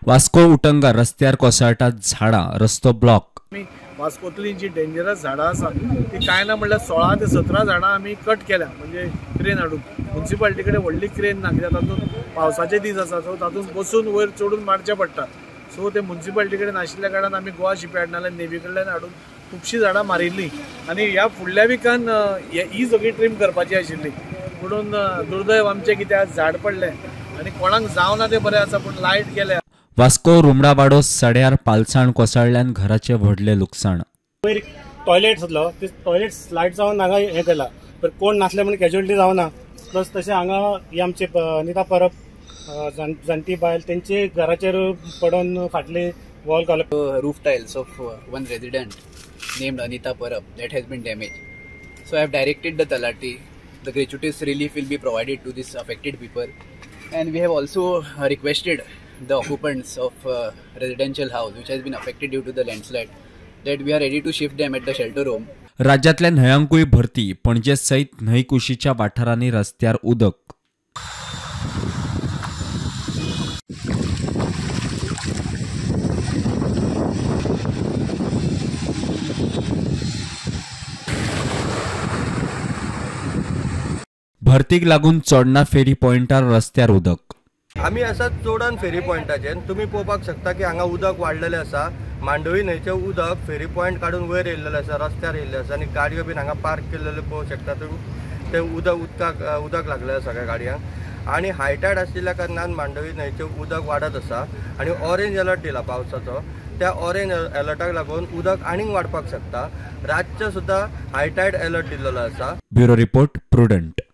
वास्को उटंगा रस्त्यार कोसळटात झाडां, रस्तो ब्लॉक। वास्कोतली जी डेंजरस झाडां आसा ती कांय ना म्हणल्यार 16 ते 17 झाडां आमी कट केल्या, म्हणजे क्रेन हाडून। म्युनिसिपालिटी कडेन व्हडली क्रेन ना, कित्याक तातूंत पावसाचे दीस आसा, सो तातूंत बसून वयर चडून मारचें पडटा। सो ते म्युनिसिपालिटी कडेन नाशिल्ल्या कारणान आमी गोवा शिपयार्ड नाल्यार नेवी कडल्यान हाडून खुबशीं झाडां मारिल्लीं आनी ह्या फुडल्या विकान ही सगळी ट्रीम करपाची आशिल्ली, म्हणून दुर्दैव आमचें कित्याक झाड पडलें आनी कोणाक जावना तें बरें आसा, पूण लायट गेल्या। वास्को रुमडावाडो सड्यार पालसाण कोसळ्ळ्यान घराचें व्हडलें लुकसाण। वयर टॉयलेट आसलो, ते टॉयलेट स्लायड जावन हांगा हें केलां, पण कोण नासले म्हणून कॅज्युअलिटी जावना। प्लस तशें हांगा ही आमचे अनिता परब जाणटी बायल तेंचे घराचेर पडून फाटले wall roof tiles of one resident named Anita Parab that has been damaged. So I have directed the Talati, the gratuitous relief will be provided to this affected people, and we have also requested the occupants of residential house which has been affected due to the landslide that we are ready to shift them at the shelter home. राज्यातल्या न्हंयांकूय भरती, पणजे सयत न्हंय कुशीच्या वाठारांनी रस्त्यार उदक। भरतीक लागून चोडणा फेरी पॉयंटार रस्त्यार उदक। आमी आसा चोडण फेरी पॉयंटाचेर, तुमी पळोवपाक शकता की हांगा उदक वाडलेलें आसा। मांडवी न्हंयचें उदक फेरी पॉयंट काडून वयर येयल्लेलें आसा, रस्त्यार येयल्लें आसा आनी गाडयो बीन हांगा पार्क केल्लेल्यो पळोवंक शकता तुमी। तें उदक लागलें आसा सगळ्या गाडयांक आनी हायटायड आशिल्ल्या कारणान मांडवी न्हंयचें उदक वाडत आसा आनी ऑरेंज अलर्ट दिला पावसाचो, त्या ऑरेंज अलर्टाक लागून उदक आनीक वाडपाक शकता। रातचें सुद्दां हायटायड अलर्ट दिल्लो आसा। Bureau report, Prudent.